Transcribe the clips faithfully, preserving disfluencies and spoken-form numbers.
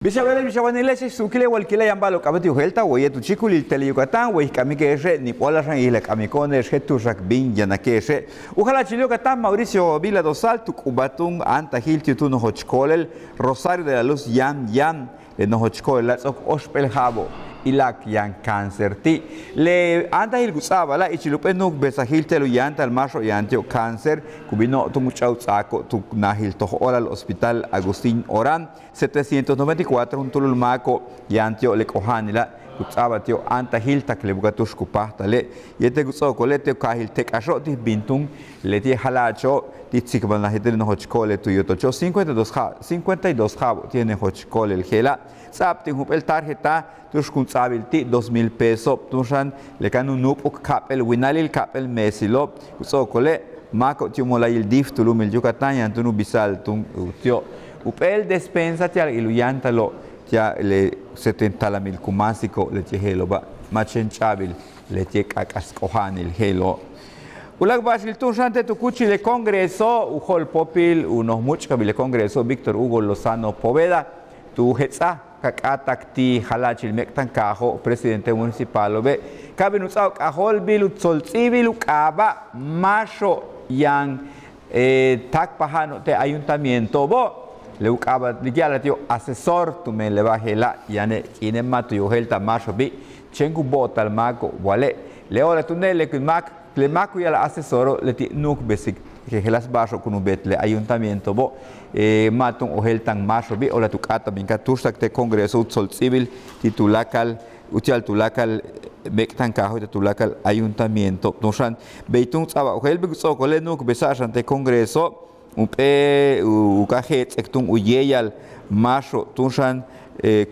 Bix a wéetel, bix a wanile'ex, suukile' walkila' yaan ba'alo'ob k'a'abéet u jeel ta waye' tu chíikulil Tele Yucatán, way k k'amike'exe' níib óolal xan ilik k k'amiko'one'ex je'el tu'ux k bin yanike'exe'. U jala'achil Yucatán, Mauricio Vila Dosal, tu k'ubaj túun áantajil ti' tu nojoch ko'olel Rosario de la Luz Yam Yam. Le nojoch ko'olel la' ts'o'ok óoxp'éel ja'abo'ob ila'ak yaan cáncer ti'. Le áantajil ku ts'a'abala' ichil jump'éel nu'ukbesajil ti'al u yáantal máaxo'ob yaan ti'ob cáncer, ku bino'ob túun u ch'a' u ts'aako'ob tu najil toj óolal Hospital Agustín Orán, setecientos noventa y cuatro juntúul máako'ob yaan ti'ob le k'oja'anila', ku ts'a'abal ti'ob áantajil tak le buka'aj tu'ux ku páajtale', yéetel ku ts'o'okole' ti'ob kaajil Tek'axo'ob ti' bin túun leti'e' jala'acho'ob ti' tsikbalnaj yéetel le nojoch ko'olel tu yotocho'ob cincuenta y dos ja', cincuenta y dos ja'abo'ob ti' le nojoch ko'olel je'ela'. Ts'a'abtik jump'éel tarjeta tu'ux kun ts'a'abil ti' dos mil peso'ob túun xan le kan u nu'up'uk ka'ap'éel winalil, ka'ap'éel meesilo'ob. Ku ts'o'okole' máako'ob ti' u mola'ayil dif tu lu'umil Yucatán yaan túun u bisa'al túun uti'ob jump'éel despensa ti'al u yáantalo'ob ti'al le seten talamil ku máasiko'ob leti'e' je'elo'oba', ma' chéen ch'a'abil leti'e' k'aak'as k'oja'anil je'elo'. Uláak' ba'axil túun xan te' tu kúuchil le Congreso, u jo'olpóopil u noj múuch'kabil le Congreso Víctor Hugo Lozano Poveda, tu jets'aj ka k'áatak ti' jala'achil méek'tankaajo', presidente municipalo'obe', ka bin u ts'áaj u k'ajóolbil u tsolts'íibil u k'aaba' máaxo'ob yaan táakpaja'ano'ob te' ayuntamiento'obo', le u k'aaba' ya'ala'al ti'ob asesor tumen le ba'al je'ela' yane' k'iine' ma' tu yojéelta'al máaxo'obi', chéen ku bo'otal máako'ob wale'. Le o'olal túune' le máak, le máak ku ya'ala'al asesoro' leti' nu'ukbesik jejeláas ba'axo'ob kun u beet le ayuntamiento'obo', ma' túun ojéelta'an máaxo'obi', o'olal tu k'áat a bin ka túuxtak te' Congreso u tsolts'íibil ti' tuláakal uti'al tuláakal méek'tankaajo' ti' tuláakal ayuntamiento'ob túun xan. Bey túun ts'a'abal ojéelbil ku ts'o'okole' nu'ukbesa'ax xan te' Congreso jump'éel u ka je'ets'ek túun u yéeyal máaxo'ob túun xan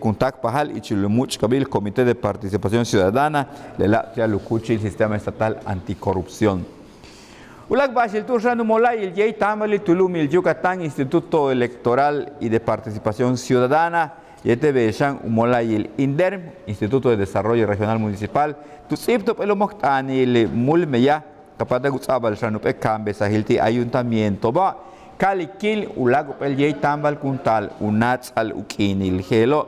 kun táakpajal ichil u múuch'kabil Comité de Participación Ciudadana, lela' uti'al u kúuchil Sistema Estatal Anticorrupción. Uláak' ba'axil túun xan u mola'ayil yéeytáambalil tu lu'umil Yucatán, Instituto Electoral y de Participación Ciudadana, yéetel bey xan u mola'ayil INDERM, Instituto de Desarrollo Regional Municipal, tu ts'íibtoj jump'éel u mojt'aanil múul meyaj ka páatak u ts'a'abal xan jump'éel kaambesajil ti' ayuntamiento'oba', ka'alikil uláak' jump'éel yéeytáambal kun taal u náats'al u k'iinil je'elo'.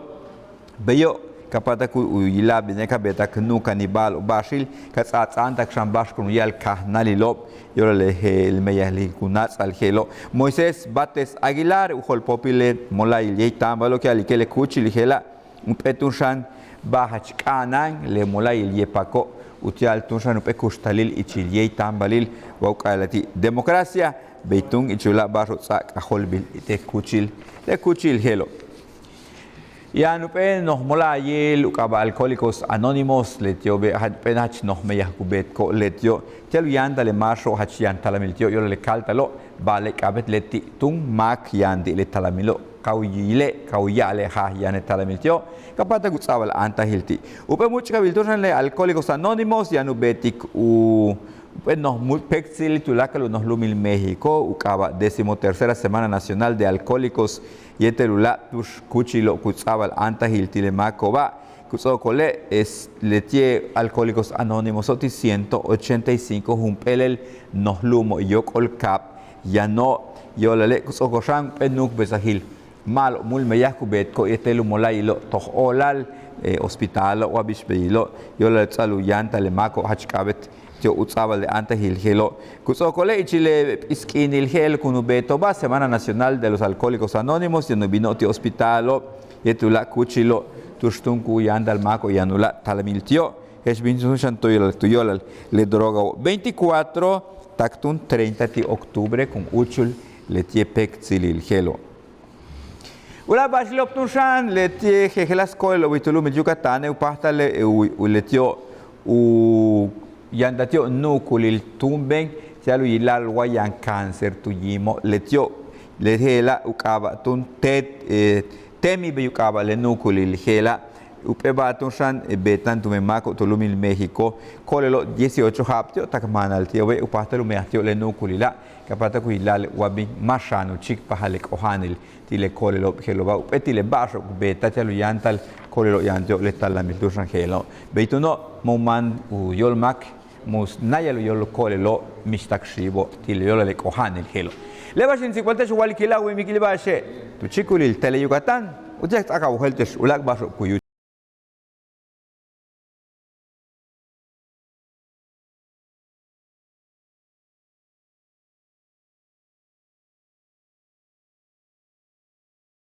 Beyo' ka páatak u yila'al bine' ka beetak nu'ukanil ba'alo'ob ba'axil, ka ts'ats'áantak xan ba'ax kun u ya'al kajnáalilo'ob yo'olal le je'el meyajil ku náats'al je'elo'. Moisés Bates Aguilar u jo'olpóopil le mola'ayil yéeytáambalo' ka'alikil le kúuchil je'ela' jump'éel túun xan ba'al jach k'a'ana'an le mola'ayil yepako' uti'al túun xan jump'éel kuxtalil ichil yéeytáambalil wa u k'a'ala'al ti' democracia, bey túun ichil uláak' ba'axo'ob ts'a'ab k'ajóolbil te' kúuchil, te' kúuchil je'elo'. Yaan jump'éel noj mola'ayil u k'aaba' Alcohólicos Anónimos, leti'obe' jump'éel jach noj meyaj ku beetko'ob leti'o', ti'al u yáantal le máaxo'ob jach yaan talamil ti'o' yo'olal le kaaltalo', ba'ale' k'a'abéet leti' túun máak yaan ti' le talamilo', ka u yile', ka u ya'ale' jaaj yaan le talamil ti'o', ka páatak u ts'a'abal áantajil ti'. Jump'éel múuch'kabil túun xan le Alcohólicos Anónimos yaan u beetik u jump'éel noj mu péektsili' tuláakal u noj lu'umil México, u k'aaba' décimo tercera Semana Nacional de Alcohólicos, yéetel uláak' tu'ux kúuchilo'ob ku ts'a'abal áantajil ti' le máako'oba'. Ku ts'o'okole' leti'e' Alcohólicos Anónimoso' ti' ciento ochenta y cinco jump'éelel noj lu'umo' yóok'ol kaab yano'ob, yo'olale' ku ts'o'okol xan jump'éel nu'ukbesajil ma'alob múul meyaj ku beetko'ob yéetel u mola'ayilo' toj óolal, hospitalo' wa bix beyilo', yo'olal ts'a'ab u yáantal le máako'ob jach k'a'abéet ti'ob u ts'a'abal le áantajil je'elo'. Ku ts'o'okole' ichil le p'is k'iinil je'el kun u beeto'oba' Semana Nacional de los Alcohólicos Anónimos yaan u bino'ob ti' hospitalo' yéetel uláak' kúuchilo' tu'ux túun ku yáantal máako'ob yaan uláak' talamil ti'o', je'ex bin túun xan tu yo'olal, tu yo'olal le drogao'. Veinticuatro tak túun treinta ti' octubre kun úuchul leti'e' péektsilil je'elo'. Uláak' ba'axilo'ob túun xan leti'e' jejeláas ko'elelo'ob tu lu'umil Yucatane' u páajtal le, u, leti'o' u yantal ti'ob nu'ukulil túumben ti'al u yila'al wa yaan cáncer tu yiimo', leti'o' le je'ela' u k'aaba' túun te, temi bey u k'aaba' le nu'ukulil je'ela'. Jump'éel ba'al túun xan beeta'an tumen máako'ob tu lu'umil México, ko'elelo'ob dieciocho ja'ab ti'ob tak maanal ti'obe' u páajtal u meyaj ti'ob le nu'ukulila', ka páatak u yila'al wa bin ma' xan u chíikpajal le k'oja'anil ti' le ko'elelo'ob je'elo'oba', jump'éel ti' le ba'axo'ob ku beeta'al ti'al u yáantal ko'elelo'ob yaan ti'ob le talamil túun xan je'elo'. Bey túuno' ma' u máan u yóol máak, ma' u náayal u yóol ko'elelo' mix tak xiibo' ti' le yo'olal le k'oja'anil je'elo'. Le ba'ax in tsikbalte'ex u walkila' wíimikil ba'axe' tu chíikulil Tele Yucatán. utia'ak t'aak a wojéelte'ex uláak' ba'axo'ob ku yúuchul.